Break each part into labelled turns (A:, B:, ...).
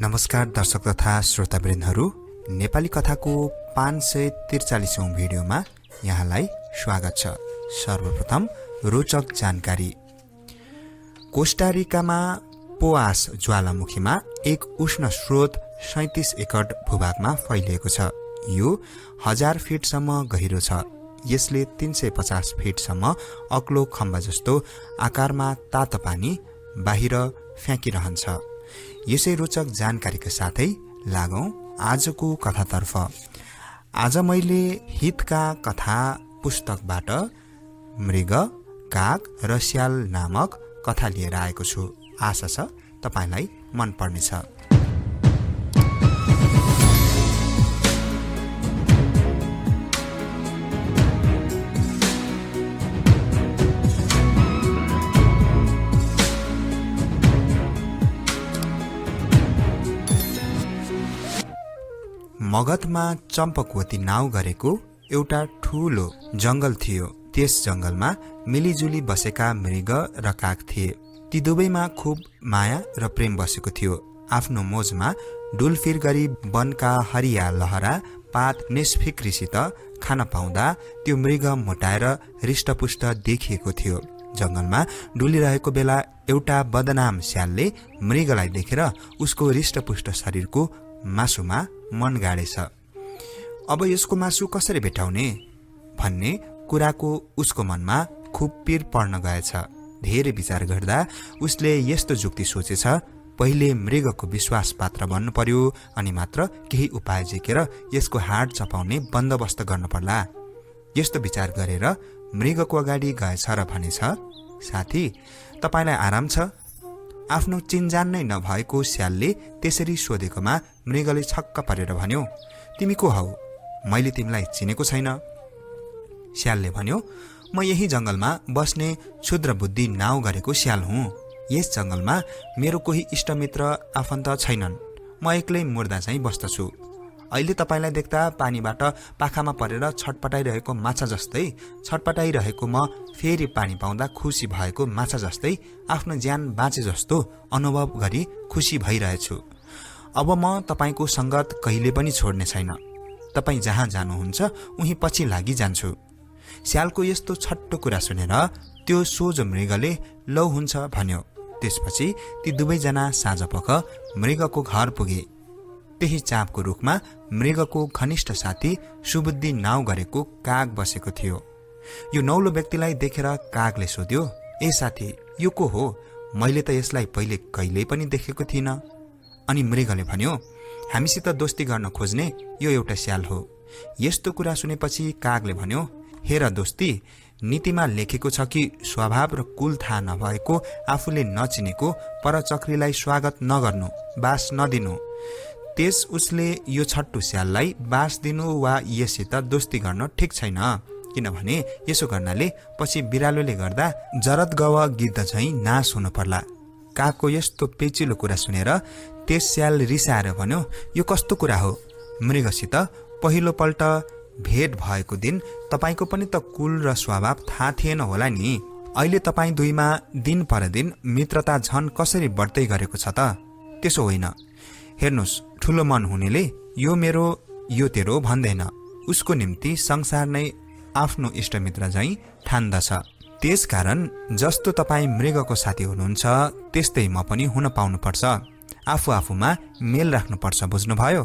A: नमस्कार दर्शक तथा श्रोतावृन्दहरू, नेपाली कथाको 543औं भिडियोमा यहाँलाई स्वागत छ। सर्वप्रथम रोचक जानकारी। कोस्टारिकामा पोआस ज्वालामुखीमा एक उष्ण स्रोत 37 एकड भूभागमा फैलिएको छ। यो 1000 फिटसम्म गहिरो छ। यसले 350 फिटसम्म अग्लो खम्बा जस्तो आकारमा तातो पानी बाहिर फ्याँकिरहन्छ। यसै रोचक जानकारीका साथै लागौं आजको कथातर्फ। आज मैले हितका कथा पुस्तकबाट मृग, काग र स्याल नामक कथा लिएर आएको छु। आशा छ तपाईलाई मन पर्नेछ। मगधमा चम्पकवती नाउँ गरेको एउटा ठूलो जंगल थियो। त्यस जंगलमा मिलिजुली बसेका मृग र काग थिए। ती दुवैमा खूब माया र प्रेम बसेको थियो। आफ्नो मोजमा डुलफिर गरी वनका हरिया लहरा पात निष्फिक्रीसित खान पाउँदा त्यो मृग मोटाएर हृष्टपुष्ट देखिएको थियो। जंगलमा डुलिरहेको बेला एउटा बदनाम स्यालले मृगलाई देखेर उसको हृष्टपुष्ट शरीरको मासुमा मन गाडेछ। अब यसको मासु कसरी भेटाउने भन्ने कुराको उसको मनमा खुब पीर पर्न गएछ। धेरै विचार गर्दा उसले यस्तो जुक्ति सोचेछ, पहिले मृगको विश्वास पात्र बन्नु पर्यो, अनि मात्र केही उपाय झिकेर यसको हाड चपाउने बन्दोबस्त गर्नु पर्ला। यस्तो विचार गरेर मृगको अगाडि गएछ र भनेछ, साथी तपाईलाई आराम छ? आफ्नो चिन्जान नै नभएको स्यालले त्यसरी सोधेकोमा मृगले छक्क परेर भन्यो, तिमी को हौ? मैले तिमीलाई चिनेको छैन। स्यालले भन्यो, म यही जंगलमा बस्ने क्षुद्र बुद्धि नाउँ गरेको स्याल हुँ। यस जंगलमा मेरो कोही इष्टमित्र आफन्त छैनन्। म एक्लै मुर्दा चाहिँ बस्दछु। अहिले तपाईलाई देख्दा पानीबाट पाखामा परेर छटपटाइरहेको माछा जस्तै छटपटाइरहेको म फेरि पानी पाउँदा खुसी भएको माछा जस्तै आफ्नो ज्यान बाँचे जस्तो अनुभव गरी खुसी भइरहेछु। अब म तपाईको संगत कहिले पनि छोड्ने छैन। तपाई जहाँ जानुहुन्छ उही पछि लागि जान्छु। स्यालको यस्तो छट्टो कुरा सुनेर त्यो सोझो मृगले लौ हुन्छ भन्यो। त्यसपछि ती दुवैजना साँझपख मृगको घर पुगे। त्यही चाँपको रुखमा मृगको घनिष्ठ साथी सुबुद्धि नाउँ गरेको काग बसेको थियो। यो नौलो व्यक्तिलाई देखेर कागले सोध्यो, ए साथी, यो को हो? मैले त यसलाई पहिले कहिल्यै पनि देखेको थिइनँ। अनि मृगले भन्यो, हामीसित दोस्ती गर्न खोज्ने यो एउटा स्याल हो। यस्तो कुरा सुनेपछि कागले भन्यो, हेर दोस्ती, नीतिमा लेखेको छ कि स्वभाव र कुल थाहा नभएको आफूले नचिनेको परचक्रीलाई स्वागत नगर्नु, बास नदिनु। त्यस उसले यो छट्टु स्याललाई बास दिनु वा यससित दोस्ती गर्न ठिक छैन, किनभने यसो गर्नाले पछि बिरालोले गर्दा जरत गव गिद्ध झैं नाश हुनु पर्ला। कागको यस्तो पेचिलो कुरा सुनेर त्यस स्याल रिसाएर भन्यो, यो कस्तो कुरा हो? मृगसित पहिलो पल्ट भेट भएको दिन तपाईको पनि त कुल र स्वभाव थाहा थिएन होला नि। अहिले तपाई दुईमा दिन पर दिन मित्रता झन कसरी बढ्दै गरेको छ त? त्यसो होइन। हेर्नुस्, ठुलो मन हुनेले यो मेरो यो तेरो भन्दैन। उसको निम्ति संसार नै आफ्नो इष्टमित्र झैं ठान्दछ। त्यसकारण जस्तो तपाई मृगको साथी हुनुहुन्छ त्यस्तै म पनि हुन पाउनुपर्छ। आफू आफूमा मेल राख्नुपर्छ, बुझ्नुभयो?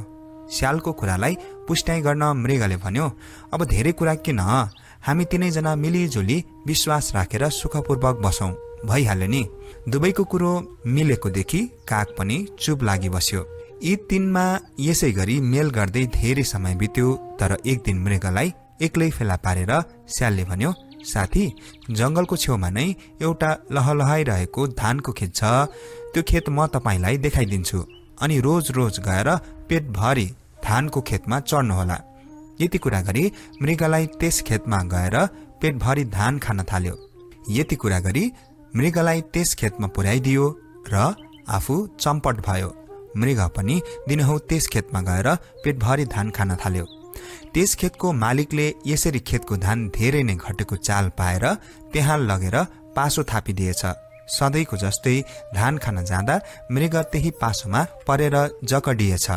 A: स्यालको कुरालाई पुष्टाइ गर्न मृगले भन्यो, अब धेरै कुरा किन, हामी तीनैजना मिलिजुली विश्वास राखेर सुखपूर्वक बसौं, भइहाल्यो नि। दुवैको कुरो मिलेको देखि काग पनि चुप लागि बस्यो। यी तीनमा यसै गरी मेल गर्दै धेरै समय बित्यो। तर एक दिन मृगलाई एक्लै फेला पारेर स्यालले भन्यो, साथी, जंगलको छेउमा नै एउटा लहलहाइरहेको धानको खेत छ। त्यो खेत म तपाईलाई देखाइदिन्छु, अनि रोज रोज गएर पेट भरी धानको खेतमा चढ्नुहोला। यति कुरा गरी मृगलाई त्यस खेतमा गएर पेट भरी धान खान थाल्यो। यति कुरा गरी मृगलाई त्यस खेतमा पुर्याइदियो र आफू चम्पट भयो। मृग पनि दिनहौ त्यस खेतमा गएर पेट भरी धान खान थाल्यो। त्यस खेतको मालिकले यसरी खेतको धान धेरै नै घटेको चाल पाएर त्यहाँ लगेर पासो थापिदिएछ। सधैँको जस्तै धान खान जाँदा मृग त्यही पासोमा परेर जकडिएछ।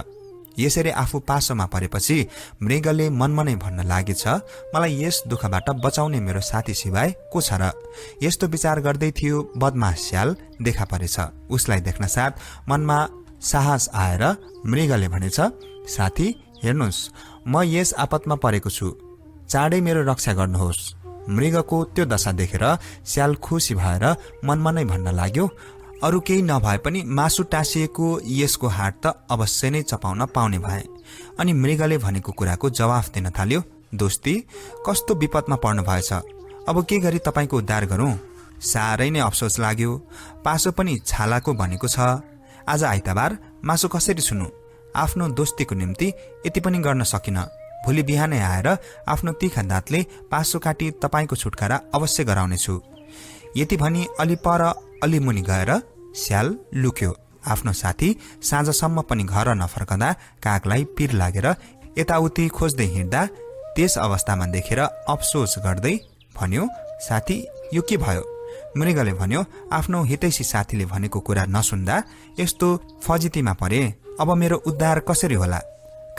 A: यसरी आफू पासोमा परेपछि मृगले मनमा भन्न लागेछ, मलाई यस दुःखबाट बचाउने मेरो साथी सिवाय को छ र? यस्तो विचार गर्दै थियो बदमास स्याल देखा परेछ। उसलाई देख्न साथ मनमा साहस आएर मृगले भनेछ, साथी हेर्नुहोस्, म यस आपतमा परेको छु, चाँडै मेरो रक्षा गर्नुहोस्। मृगको त्यो दशा देखेर स्याल खुसी भएर मनमा भन्न लाग्यो, अरू केही नभए पनि मासु टाँसिएको यसको हात त अवश्य नै चपाउन पाउने भए। अनि मृगले भनेको कुराको जवाफ दिन थाल्यो, दोस्ती, कस्तो विपदमा पर्नु भएछ, अब के गरी तपाईँको उद्धार गरौँ? साह्रै नै अफसोस लाग्यो, पासो पनि छालाको बनेको छ। आज आइतबार मासु कसरी सुनु? आफ्नो दोस्तीको निम्ति यति पनि गर्न सकिन। भोलि बिहानै आएर आफ्नो तीखा दाँतले पासो काटी तपाईँको छुटकारा अवश्य गराउनेछु। यति भनी अलि पर अलि मुनि गएर स्याल लुक्यो। आफ्नो साथी साँझसम्म पनि घर नफर्कँदा कागलाई पिर लागेर यताउति खोज्दै हिँड्दा त्यस अवस्थामा देखेर अफसोस गर्दै भन्यो, साथी यो के भयो? मृगले भन्यो, आफ्नो हितैषी साथीले भनेको कुरा नसुन्दा यस्तो फजितीमा परे, अब मेरो उद्धार कसरी होला?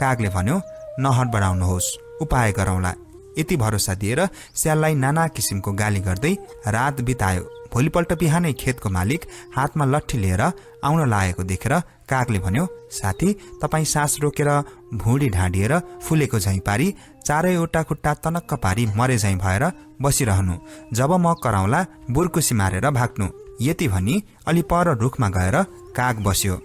A: कागले भन्यो, नहडबडाउनुहोस्, उपाय गरौँला। यति भरोसा दिएर स्याललाई नाना किसिमको गाली गर्दै रात बितायो। भोलिपल्ट बिहानै खेतको मालिक हातमा लट्ठी लिएर आउन लागेको देखेर कागले भन्यो, साथी तपाईँ सास रोकेर भुँडी ढाँडिएर फुलेको झैँ पारी चारैवटा खुट्टा तनक्क पारी मरे झैँ भएर बसिरहनु, जब म कराउँला बुर्कुसी मारेर भाग्नु। यति भनी अलि पर रुखमा गएर काग बस्यो।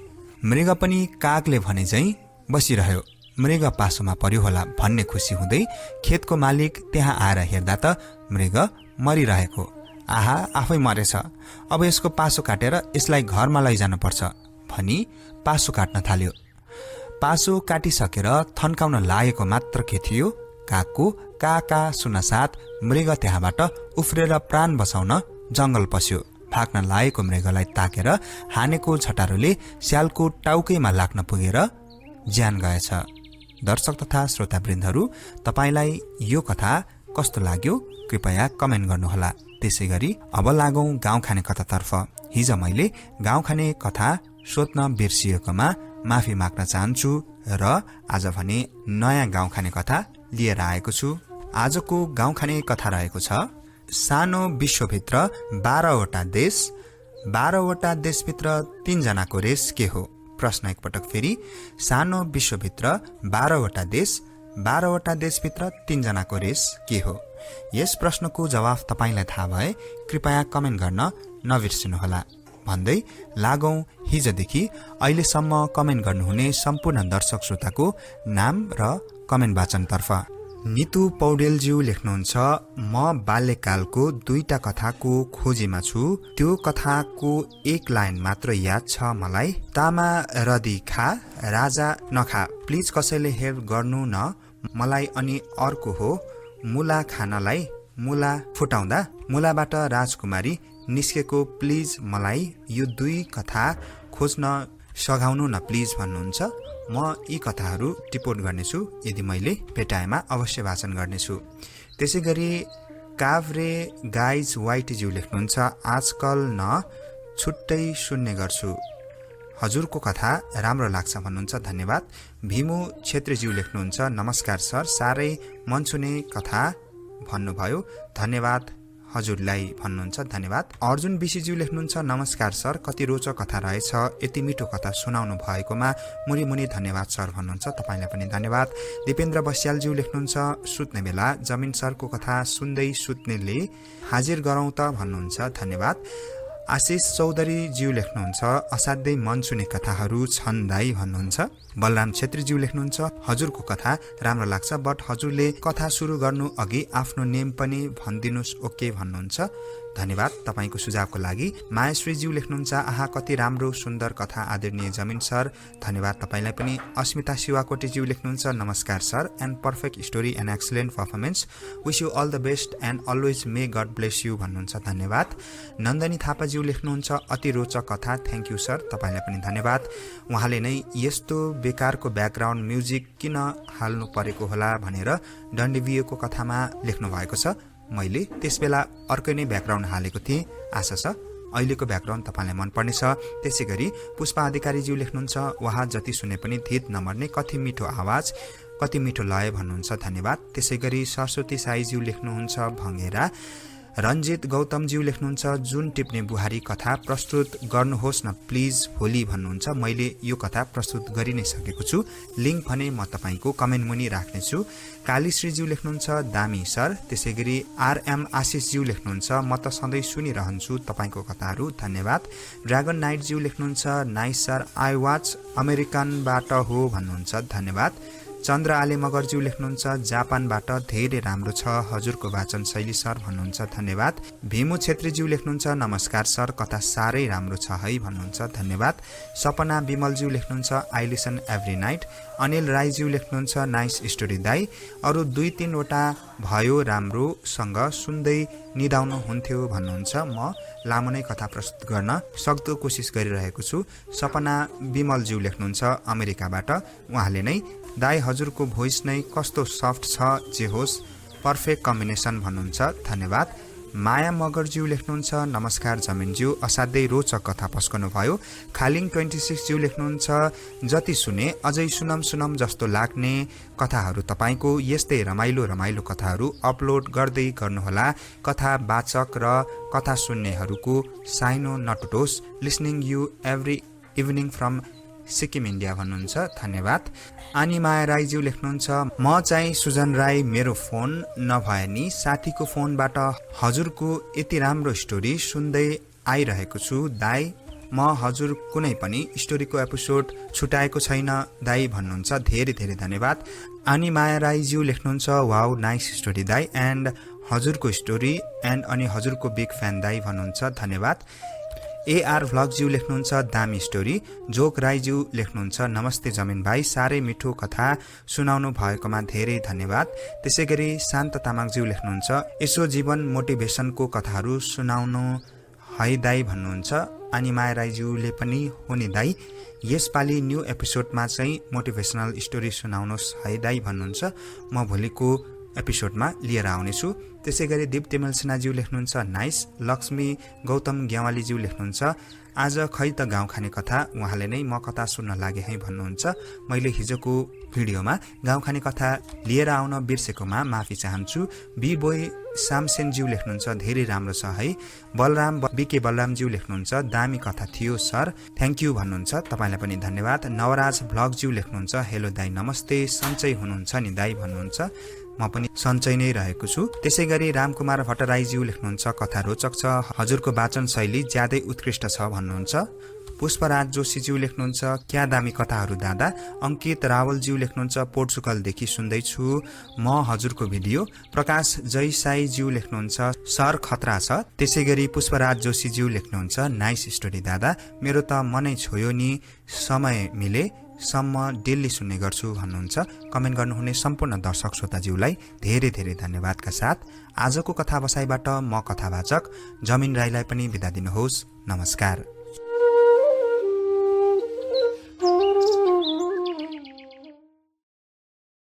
A: मृग पनि कागले भने झैँ बसिरह्यो। मृग पासोमा पर्यो होला भन्ने खुसी हुँदै खेतको मालिक त्यहाँ आएर हेर्दा त मृग मरिरहेको। आहा, आफै मरेछ, अब यसको पासो काटेर यसलाई घरमा लैजानुपर्छ भनी पासो काट्न थाल्यो। पासो काटिसकेर थन्काउन लागेको मात्र के थियो, कागको काका सुनसाथ मृग त्यहाँबाट उफ्रेर प्राण बचाउन जंगल पस्यो। भाग्न लागेको मृगलाई ताकेर हानेको झटारोले स्यालको टाउकैमा लाग्न पुगेर ज्यान गएछ। दर्शक तथा श्रोतावृन्दहरू, तपाईलाई यो कथा कस्तो लाग्यो कृपया कमेन्ट गर्नुहोला। त्यसै गरी अब लागौं गाउँ खाने कथातर्फ। हिजो मैले गाउँ खाने कथा सोध्न बिर्सिएकोमा माफी माग्न चाहन्छु र आज भने नयाँ गाउँ खाने कथा लिएर आएको छु। आजको गाउँ खाने कथा रहेको छ, सानो विश्वभित्र 12वटा देश, 12वटा देशभित्र 3 जनाको रेस के हो? प्रश्न एकपटक फेरि, सानो विश्वभित्र 12वटा देश, 12वटा देशभित्र 3 जनाको रेस के हो? यस प्रश्नको जवाफ तपाईलाई थाहा भए कृपया कमेन्ट गर्न नबिर्सिनुहोला। भन्दै लागौं हिजोदेखि अहिलेसम्म कमेन्ट गर्नुहुने सम्पूर्ण दर्शक श्रोताको नाम र कमेन्ट वाचनतर्फ। नितु पौडेलज्यू लेख्नुहुन्छ, म बाल्यकालको 2टा कथाको खोजीमा छु। त्यो कथाको एक लाइन मात्र याद छ मलाई, तामा रदी खा राजा नखा, प्लिज कसैले हेल्प गर्नु न मलाई। अनि अर्को हो, मुला खानलाई मुला फुटाउँदा मुलाबाट राजकुमारी निस्केको, प्लिज मलाई यो 2 कथा खोज्न सघाउनु न प्लिज भन्नुहुन्छ। म यी कथाहरू टिपोट गर्नेछु, यदि मैले भेटाएमा अवश्य वाचन गर्नेछु। त्यसै गरी काभ्रे गाइज वाइटीज्यू लेख्नुहुन्छ, आजकल न छुट्टै सुन्ने गर्छु, हजुरको कथा राम्रो लाग्छ भन्नुहुन्छ, धन्यवाद। भीमु छेत्रीज्यू लेख्नुहुन्छ, नमस्कार सर, साह्रै मन छुने कथा भन्नुभयो, धन्यवाद हजुरलाई भन्नुहुन्छ, धन्यवाद। अर्जुन बिसीज्यू लेख्नुहुन्छ, नमस्कार सर, कति रोचक कथा रहेछ, यति मिठो कथा सुनाउनु भएकोमा मुनि मुनि धन्यवाद सर भन्नुहुन्छ, तपाईलाई पनि धन्यवाद। दिपेन्द्र बस्यालज्यू लेख्नुहुन्छ, सुत्ने बेला जमिन सरको कथा सुन्दै सुत्नेले हाजिर गरौँ त भन्नुहुन्छ, धन्यवाद। आशिष चौधरीज्यू लेख्नुहुन्छ, असाध्यै मन छुने कथाहरू छन् दाई भन्नुहुन्छ। बलराम छेत्रीज्यू लेख्नुहुन्छ, हजुरको कथा राम्रो लाग्छ, बट हजुरले कथा सुरु गर्नु अघि आफ्नो नेम पनि भनिदिनुहोस् ओके भन्नुहुन्छ, धन्यवाद तपाईको सुझावको लागि। मायाश्रीज्यू लेख्नुहुन्छ, आहा कति राम्रो सुन्दर कथा आदरणीय जमिन सर, धन्यवाद तपाईलाई पनि। अस्मिता शिवाकोटीज्यू लेख्नुहुन्छ, नमस्कार sir and perfect story and excellent performance, wish you all the best and always may God bless you भन्नुहुन्छ, धन्यवाद। नन्दनी थापाज्यू लेख्नुहुन्छ, अति रोचक कथा, थ्याङ्क यू सर, तपाईलाई पनि धन्यवाद। उहाँले नै यस्तो बेकारको ब्याकग्राउन्ड म्युजिक किन हाल्नु परेको होला भनेर डन्डीबियोको कथामा लेख्नु भएको छ। मैले त्यसबेला अर्कै नै ब्याकग्राउन्ड हालेको थिएँ, आशा छ अहिलेको ब्याकग्राउन्ड तपाईलाई मन पर्नेछ। त्यसैगरी पुष्पा अधिकारीज्यू लेख्नुहुन्छ वहाँ जति सुने पनि धित नमर्ने, कति मिठो आवाज, कति मिठो लय भन्नुहुन्छ, धन्यवाद। त्यसैगरी सरस्वती साईज्यू लेख्नुहुन्छ भङ्गेरा। रञ्जित गौतमज्यू लेख्नुहुन्छ जुन टिप्ने बुहारी कथा प्रस्तुत गर्नुहोस् न प्लिज भोलि भन्नुहुन्छ। मैले यो कथा प्रस्तुत गरि नै सकेको छु, लिङ्क भने म तपाईँको कमेन्ट मुनि राख्नेछु। कालीश्रीज्यू लेख्नुहुन्छ दामी सर। त्यसैगरी आरएम आशिषज्यू लेख्नुहुन्छ म त सधैँ सुनिरहन्छु तपाईँको कथाहरू, धन्यवाद। ड्रागन नाइटज्यू लेख्नुहुन्छ नाइस सर, आई वाच अमेरिकनबाट हो भन्नुहुन्छ, धन्यवाद। चन्द्र आले मगरज्यू लेख्नुहुन्छ जापानबाट धेरै राम्रो छ हजुरको वाचन शैली सर भन्नुहुन्छ, धन्यवाद। भीमु छेत्रीज्यू लेख्नुहुन्छ नमस्कार सर, कथा साह्रै राम्रो छ है भन्नुहुन्छ, धन्यवाद। सपना विमलज्यू लेख्नुहुन्छ I listen every night. Anil राईज्यू लेख्नुहुन्छ नाइस स्टोरी दाई, अरू 2-3 वटा भयो राम्रोसँग सुन्दै निदाउनु हुन्थ्यो भन्नुहुन्छ। म लामो नै कथा प्रस्तुत गर्न सक्दो कोसिस गरिरहेको छु। सपना विमलज्यू लेख्नुहुन्छ अमेरिकाबाट, उहाँले नै दाई हजुरको भोइस नै कस्तो सफ्ट छ, जे होस् पर्फेक्ट कम्बिनेसन भन्नुहुन्छ, धन्यवाद। माया मगरज्यू लेख्नुहुन्छ नमस्कार जमिनज्यू, असाध्यै रोचक कथा पस्कनु भयो। खालिङ 26 ज्यू लेख्नुहुन्छ जति सुने अझै सुनम जस्तो लाग्ने कथाहरू तपाईँको यस्तै रमाइलो कथाहरू अपलोड गर्दै गर्नुहोला। कथा वाचक र कथा सुन्नेहरूको साइनो नटुटोस्, listening you every evening from Sikkim India भन्नुहुन्छ, धन्यवाद। अनि माया राईज्यू लेख्नुहुन्छ म चाहिँ सुजन राई, मेरो फोन नभए नि साथीको फोनबाट हजुरको यति राम्रो स्टोरी सुन्दै आइरहेको छु दाई, म हजुर कुनै पनि स्टोरीको एपिसोड छुटाएको छैन दाई भन्नुहुन्छ, धेरै धेरै धन्यवाद। अनि माया राईज्यू लेख्नुहुन्छ वाउ नाइस स्टोरी दाई एन्ड हजुरको स्टोरी एन्ड अनि हजुरको बिग फ्यान दाई भन्नुहुन्छ, धन्यवाद। एआर भ्लग्ज्यू लेख्नुहुन्छ दामी स्टोरी। जोक राईज्यू लेख्नुहुन्छ नमस्ते जमिन भाइ, साह्रै मिठो कथा सुनाउनु भएकोमा धेरै धन्यवाद। त्यसै गरी शान्त तामाङज्यू लेख्नुहुन्छ यसो जीवन मोटिभेसनको कथाहरू सुनाउनु है दाई भन्नुहुन्छ। अनि माया राईज्यूले पनि हो नि दाई, यसपालि न्यू एपिसोडमा चाहिँ मोटिभेसनल स्टोरी सुनाउनुहोस् है दाई भन्नुहुन्छ, म भोलिको एपिसोडमा लिएर आउनेछु। त्यसै गरी दिप तेमल सिन्हाज्यू लेख्नुहुन्छ नाइस। लक्ष्मी गौतम ग्यावालीज्यू लेख्नुहुन्छ आज खै त गाउँ खाने कथा, उहाँले नै म कथा सुन्न लागे है भन्नुहुन्छ। मैले हिजोको भिडियोमा गाउँ खाने कथा लिएर आउन बिर्सेकोमा माफी चाहन्छु। बी बोय सामसेनज्यू लेख्नुहुन्छ धेरै राम्रो छ है। बलराम बीके बलरामज्यू लेख्नुहुन्छ दामी कथा थियो सर, थ्याङ्क यू भन्नुहुन्छ, तपाईँलाई पनि धन्यवाद। नवराज भ्लग्ज्यू लेख्नुहुन्छ हेलो दाई नमस्ते, सन्चै हुनुहुन्छ नि दाई भन्नुहुन्छ, म पनि सन्चै नै रहेको छु। त्यसै गरी रामकुमार भट्टराईज्यू लेख्नुहुन्छ कथा रोचक छ, हजुरको वाचन शैली ज्यादै उत्कृष्ट छ भन्नुहुन्छ। पुष्पराज जोशीज्यू लेख्नुहुन्छ क्या दामी कथाहरू दादा। अङ्कित रावलज्यू लेख्नुहुन्छ पोर्चुगलदेखि सुन्दैछु म हजुरको भिडियो। प्रकाश जयसाईज्यू लेख्नुहुन्छ सर खतरा छ। त्यसै गरी पुष्पराज जोशीज्यू लेख्नुहुन्छ नाइस स्टोरी दादा, मेरो त मनै छोयो नि, समय मिले सम्म डेली सुन्ने गर्छु भन्नुहुन्छ। कमेन्ट गर्नुहुने सम्पूर्ण दर्शक श्रोताज्यूलाई धेरै धेरै धन्यवादका साथ आजको कथा बसाइबाट म कथावाचक जमिन राईलाई पनि बिदा दिनुहोस्, नमस्कार।